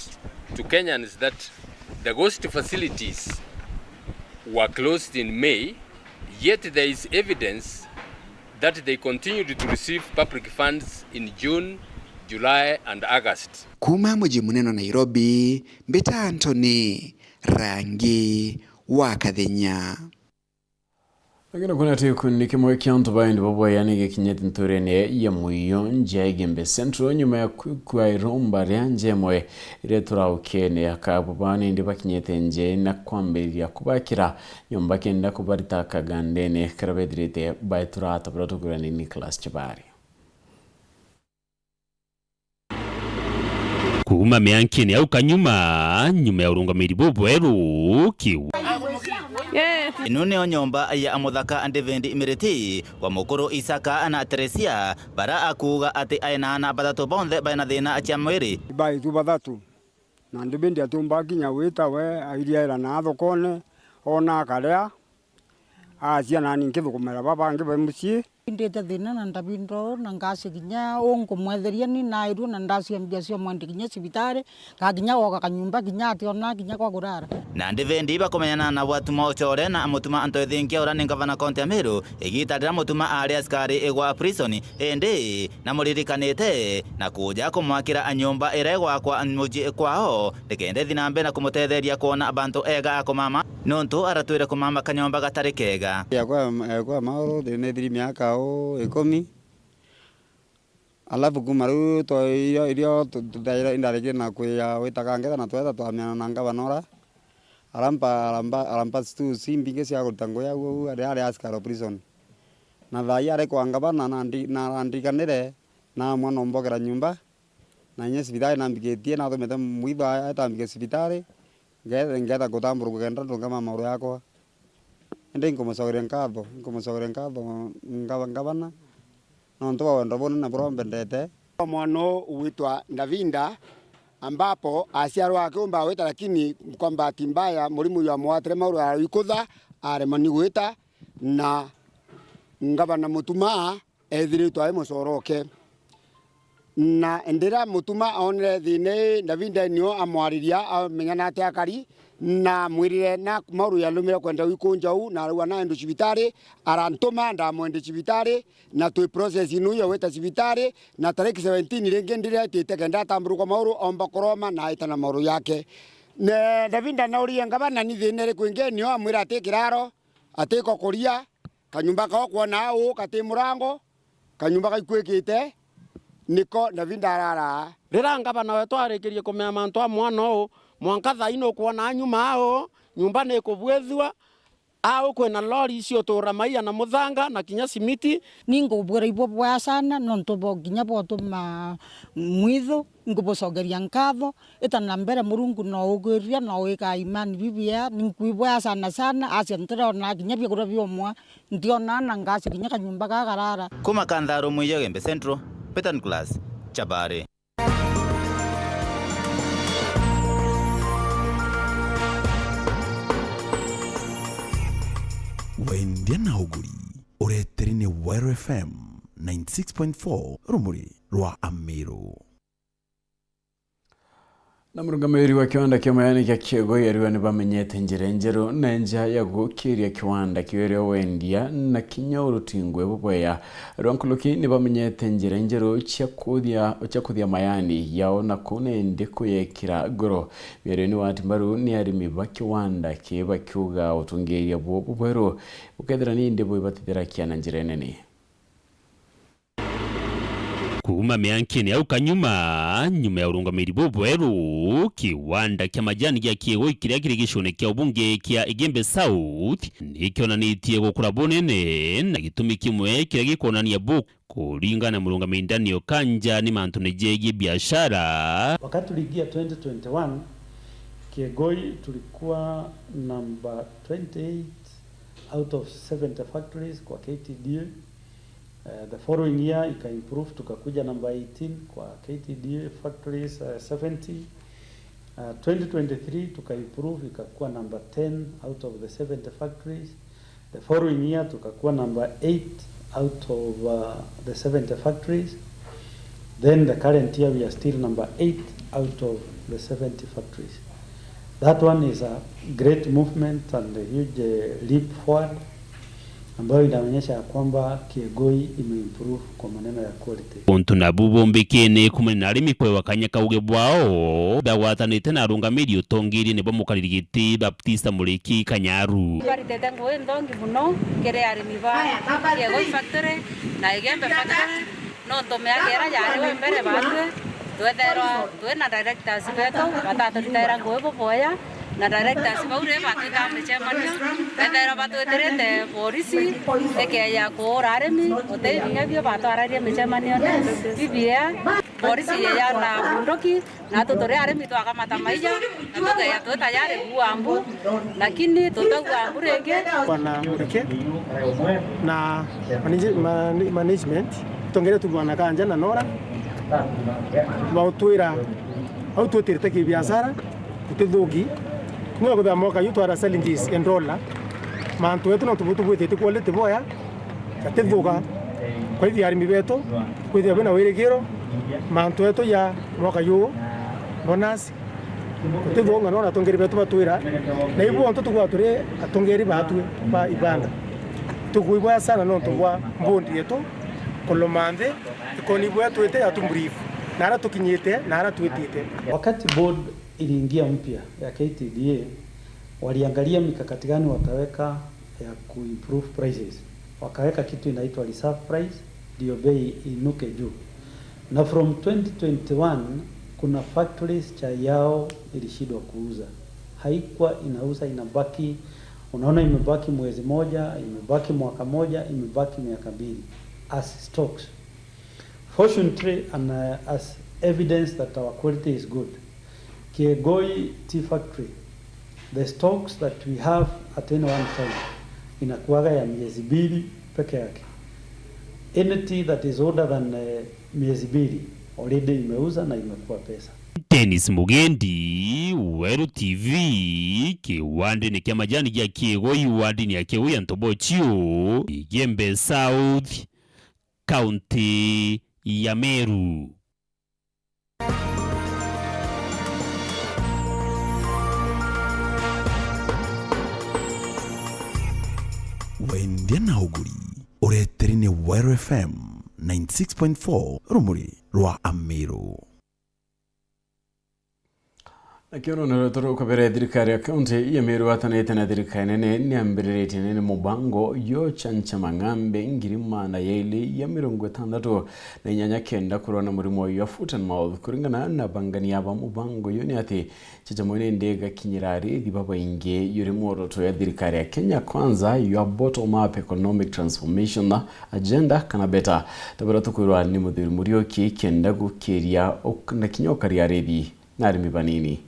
to Kenyans that the ghost facilities were closed in May, yet there is evidence that they continued to receive public funds in June, July and August. Kuuma muji munene wa Nairobi, mbita Anthony Rangi wa Kathenya. Lakini kuna ati gikundi kimwe kia antu ba endi babweyani gikinyite nturene ya Muiyo nja ya Igembe Central nyuma ya ku-, kwairwa mbaria nja imwe iria ituraukene ya kabu bana indi bakinyite nja na kwambiriria kubakira nyomba kenda kubarita kagandene karia bethirite baetura ata buria tukwirwa ni Nicholas Chibari. Kuuma miankini au kanyuma, nyuma ya urungamiri bubweru, kiu. Ino nio nyomba ya muthaka David Miriti wa mukuru Isaka na Teresia, bara akuuga ati aina ana bathatu bonthe baina thina cia mwiri. Baitu bathatu, na David atiumba kinya gwita we, airiaira na thokone, ona akaria, acia nani nkithukumira baba bangi ba mucii. Ndite thina na ndabindo na ngacia kinya unkumwetheria ni nairue na ndacia mbia cia mwende kinya cibitari, ngakinya goka kanyumba kinya ationa kinya gwa kurara. Na David bakumenyana na gwatuma ucore na amutuma antu ethingia ura ni ngavana kaunti ya Meru, igita riria mutuma ari askari igwa prison, indi na muririkanite na kuja kumwakira nyomba iria igwakwa mucii kwao, nikenda ithi na mbere na kumutetheria kwona bantu ega a kumama, nontu aratwire kumama kanyomba gatari kega. Yakwa, yakwa mauru, ndinethiri miaka u ikumi. Alafu kuma riu twa-, irio, irio tu-, tu-, ndarekire na kwija gwitaga ngetha na twetha twamiana na ngavana ura, arampa, arampa, arampa tu si mbingi cia kuruta ngugi au, au ari, ari askari o prison. Na thaa ii ari kwa ngavana na ndi-, na arandiganire, na amwe nombokera nyumba, na inya cibitari nambikitie, natumite mwitho a-, atambikia cibitari, nge-, ngeeta kutamburuka kenda ndungama mauru yakwa. Indi nkumucokeria nkatho, nkumucokeria nkatho ngava-, ngavana, nontu bwa wendo bunene buria umbendete. Mwana uu ugwitwa Ndavinda, ambapo aciarwa akiumba gwita, lakini kwa bahati mbaya murimu jwamwatire mauru ya ikutha, aremwa ni gwita, na ngavana Mutuma ethiritwe ai mucoroke. Na ndiria Mutuma onere thina ii, Ndavinda nio amwariria, amenya na ati akari, na amwirire na mauru yalumire kwenda wikunja uu, na arauga naendwe cibitari, arantuma ndamwende cibitari, na twi process inu ya gwita cibitari, na tariki seventeen ringi ndiria etite kenda atamburukwa mauru, omba kuroma na aita na mauru yake. Ne Ndavinda naurie ngavana ni thina iriku ingi, nio amwira ati kiraro, ati ko kuria, kanyumba kao kwona au kati murango, kanyumba gaikwikite, niko Ndavinda arara. Riria ngavana wetu arikirie kumenya mantu a mwana uu, mwanka thaa ii nukwona nyuma au, nyumba ni ikubwithua, au kwina lori ciutura maia na muthanga na kinya cimiti. Ni ngubwira ibubwea sana, nontu bo kinya bwatuma mwitho, nkubucokeria nkatho. Ita na mbere, Murungu no ugwiriria, no wikaa imani bibia, ni nkwibwea sana sana, acia ntirona kinya biakuria biomwa, ntiona na ngacia kinya kanyumba gagarara. Kuma Kantharu Muiyo Gembe Central, Peter Nicholas, Chabari. Wendia na uguri, ureteri ni Wero F M ninety six point four, rumuri rwa Amiru. Na murungamiri wa kiwanda kia mayani kia Kiego yariwa ni bamenyete njira njeru na nja ya gukiria kiwanda kiu rio wendia na kinya uruti ngwe bubwea. Rwa nkuruki ni bamenyete njira njeru cia kuthia, cia kuthia mayani yao na kuna indi kuyekira ngoro. Miario ni wati mbaru ni arimi ba kiwanda ki bakiuga utungiria buo bubweru bukethira ni indi buibatithirakia na njira nene. Kuuma miankene au kanyuma, nyuma ya urungamiri bubweru, kiwanda kia majani gia Kiegoi kiria kiri gicione kia ubunge kia Igembe South ni kionanitie gukura bunene, na gitumi kimwe kiria gikwonania bu kuringana na murungamiri Daniel Kanja ni mantune jegie biashara. Wakati tuliingia twenty twenty-one, Kiegoi tulikuwa number twenty-eight out of seventy factories kwa K T D A. Uh, the following year ika improve, tukakuja number eighteen kwa K T D A factories, uh, seventy. Uh, twenty twenty-three tuka improve, ikakuwa number ten out of the seventy factories. The following year tukakuwa number eight out of, uh, the seventy factories. Then the current year we are still number eight out of the seventy factories. That one is a great movement and a huge, uh, leap forward, ambayo inaonyesha ya kwamba Kiegoi imeimprove kwa maneno ya quality. Untu nabu bumbikene kumania na arimi kwewa kanya kauge bwao, bagwatanite na arungamiri utongeriene bwa mukariri giti Baptista Muriki Kanyaru. Baritete ngui nthongi mono kiri arimi ba Kiegoi factory na Igembe factory. Nontu miaka iria yari we mbere baatwi, twethairwa twi na directors betu bataturitaira ngui buboya, na directors bau ri batwitaga micemanio, bethairwa batwitirite borisi ikeeja kuura arimi, guti binya bio batwararia micemanione. Bibia borisi yeeja na bunduki, Natu turi arimi twakamata maija, na tukeeja twi tayari kuua mbu, lakini tutaua mbu ringi. Bwana Murike na manage-, man-, management, twongeretu Bwana Kanja na Nora, bautwira au twitite kibiashara, tutithuki. Niwe kuthia mwaka yu twara challenges and all. Mantu yetu no tubu-, tubwitite quality boya, gatithuka. Kwa hivyo arimi betu, kwithia bina wirigiro, mantu yetu ya mwaka yu, bonus, tutithunga nona atongeri betu batwira, na ibu ontu tugwa turi atongeri batwi ba ibanda. Tukuibwa sana nontu bwa mbondi yetu kuluma nthi, ikoni bwa twite ya tumbrief, na ara tukinyite, na ara twitite. Wakati board iliingia mpya ya K T D A, waliangalia mikakati gani wataweka ya kuimprove prices. Wakaweka kitu inaitwa reserve price, ndio bei inuke juu. Na from twenty twenty-one, kuna factories chai yao ilishindwa kuuza. Haikuwa inauza, inabaki, unaona imebaki mwezi moja, imebaki mwaka moja, imebaki miaka mbili as stocks. Fortunately, and, uh, as evidence that our quality is good, Kiegoi Tea Factory, the stocks that we have at any one time inakuaga ya miezi mbili peke yake. Any tea that is older than, uh, miezi mbili, already imeuza na imekuwa pesa. Dennis Mugendi, Weru T V, kiwandene kia majani gia Kiegoi, wandini ya Kiegoi ya Ntobochio, Igembe South, kaunti ya Meru. Wendia na uguri, ureteri ni Weru F M ninety six point four, rumuri rwa Ameru. Nakio ruuno rwetu rukubere, thirikari ya kaunti ya Meru gwatanite na thirikari nene niambiriritie nene mubango yo chanchama ng'ambe ngiri magana jairi ya mirongo itantatu na inyanya kenda kurwa na murimo wa foot and mouth. Kuringana na bangania ba mubango uyu ni ati chanchamo ino indi igakinyira arithi babaingi yuri mworoto ya thirikari ya Kenya Kwanza, your bottom up economic transformation agenda, kana beta, ta buria tukwirwa ni Muthuri Muriuki, kenda gukiria uk-, na kinya ukaria arithi na arimi banini.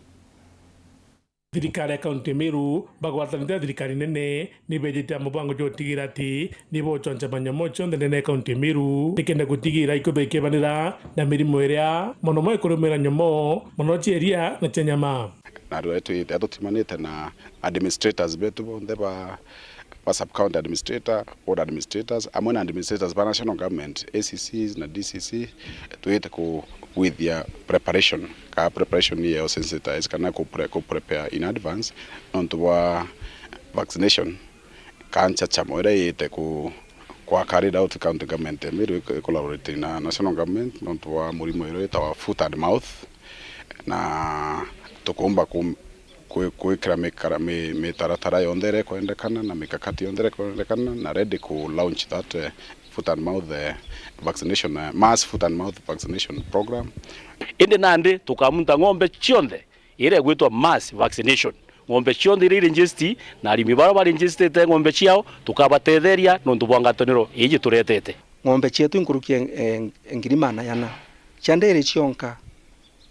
Thirikari ya kaunti ya Meru bagwatanite na thirikari nene ni bejite na mubango jwa gutigira ati ni bochoncha manyomo cionthe ndene ya kaunti ya Meru, nikenda gutigira ikubekebanira na mirimo iria mono mono ikurumira nyomo, mono cia iria na cia nyama. Na andu etu ithia tutimanite na administrators betu bonthe ba ba sub-county administrator, ward administrators, amwe na administrators ba national government, A C Cs na D C C, twite kugwithia preparation, ka preparation ni yo sensitize kana ku pre-, ku prepare in advance, nontu bwa vaccination, ka nchachamo iria yite ku, kwa carried out county government, Meru i collaborating na national government, nontu bwa murimo iria witawa foot and mouth, na tukumba ku, kwi-, kwikira mikara-, mi-, mitaratara yonthe iria ikwendekana na mikakati yonthe iria ikwendekana na ready ku launch that, eh, Foot and mouth, eh, vaccination, eh, mass foot and mouth vaccination program. Indi nandi tukamunta ng'ombe cionthe iria igwitwa mass vaccination. Ng'ombe cionthe iria iregisti na arimi baria baregistite ng'ombe ciao, tukabatetheria nontu bwa ngwataniro iji turetete. Ng'ombe cietu inkuruki e, e, ngiri maana yana cia ndiri cionka,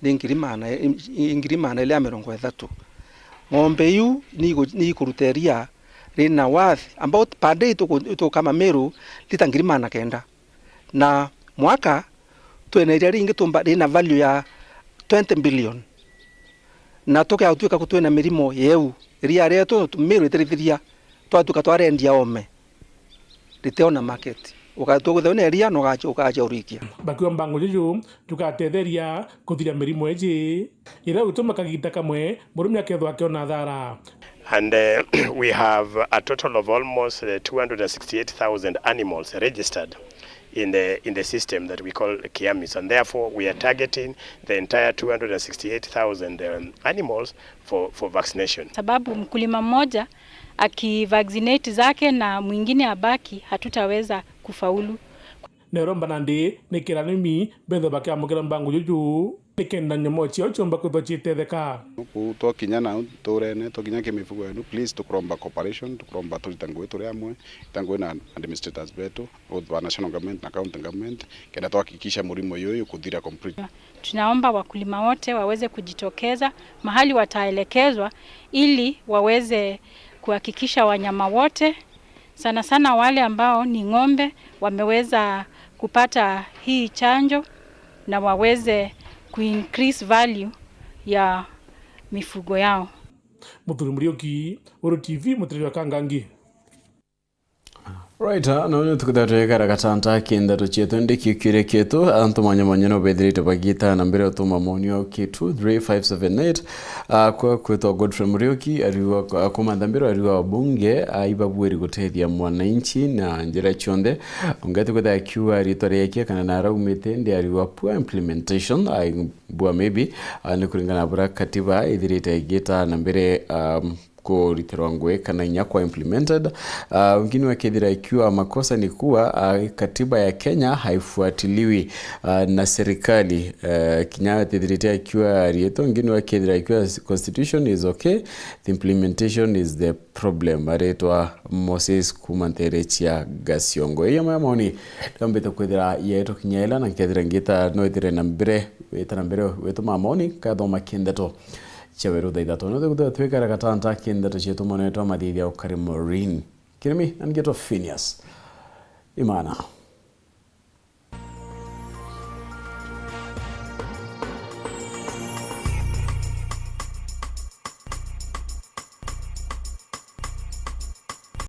ni ngiri maana, i, i, ngiri maana ili ya mirongo ithatu. Ng'ombe iu ni igu-, ni ikuruta iria rina worth about per day tuku-, tukama miru lita ngiri maana kenda. Na mwaka twina iria ringi tumba rina value ya twenty billion. Na tukea gutuika ku twina mirimo yeu, iria rietu miru itirithiria, twatuika twarendia ome, ritiona market. Ugatua kwithirwa wina iria na ugacha, ugacha urikia. Bakiuga mbango juju jugatetheria kuthiria mirimo iji iria gutuma kagita kamwe murimi akethwa akiona thara. And, uh, we have a total of almost, uh, two hundred and sixty-eight thousand animals registered in the, in the system that we call KIAMIS, and therefore we are targeting the entire two hundred and sixty-eight thousand, um, animals for, for vaccination. Sababu mkulima mmoja akivaccinate zake na mwingine abaki, hatutaweza kufaulu. Neromba nandi ni kira arimi bethwe bakiamukira mbango juju nikenda nyomo ciao ciomba kwithwa ciitetheka. Kuu twakinya nau nturene, twakinya ki mifugo yenu, please, tukuromba cooperation, tukuromba turita ngugi turi amwe, ta ngugi na administrators betu, both ba national government na county government, kenda twahakikisha murimo yuyu kuthira completely. Tunaomba wakulima wote waweze kujitokeza mahali wataelekezwa ili waweze kuhakikisha wanyama wote, sana sana wale ambao ni ng'ombe, wameweza kupata hii chanjo na waweze ku increase value ya mifugo yao. Muthuri Muriuki, Uru T V, Mutiriri wa Kangangi. Right, ah, na uyu tukithira twikara gatanta ki ndeto cietu, ndi kiukiuria kietu, antu mwanya mwanya no bethirite bagita na mbere utuma moni o ki two three five seven eight. Ah, kwa kwitwa Godfrey Muriuki, ariwa, ah, kuma Nthambiro, ariwa wabunge, ah, ibabwiri gutethia mwananchi na njira cionthe. Ungeti kwithira akiuga ritwa riake kana na araumite, ndi ariwa poor implementation, ah, bua maybe, ah, ni kuringana na buria katiba ithirite igita na mbere, um, kuritirwa ngugi kana inya kwa implemented. Ah, wengine wakethira ikiwa makosa ni kuwa, ah, katiba ya Kenya haifuatiliwi, ah, na serikali. Eh, kinya tethirite akiwa rieto, wengine wakethira ikiwa constitution is okay, the implementation is the problem. Aretwa Moses kuma ntere cia Gaciongo. Iyo maya moni, ndiombite kwithira yeto kinya ila na nkethira ngita no ithire na mbere, wita na mbere, wituma moni, kathoma kindeto. Cia weru thaa ithatu. Nithukuthira twikara gatanta ki ndeto cietu mwanetwa Mathithia Ukari Maureen. Kirimi, na ngetwa Phineas Imana.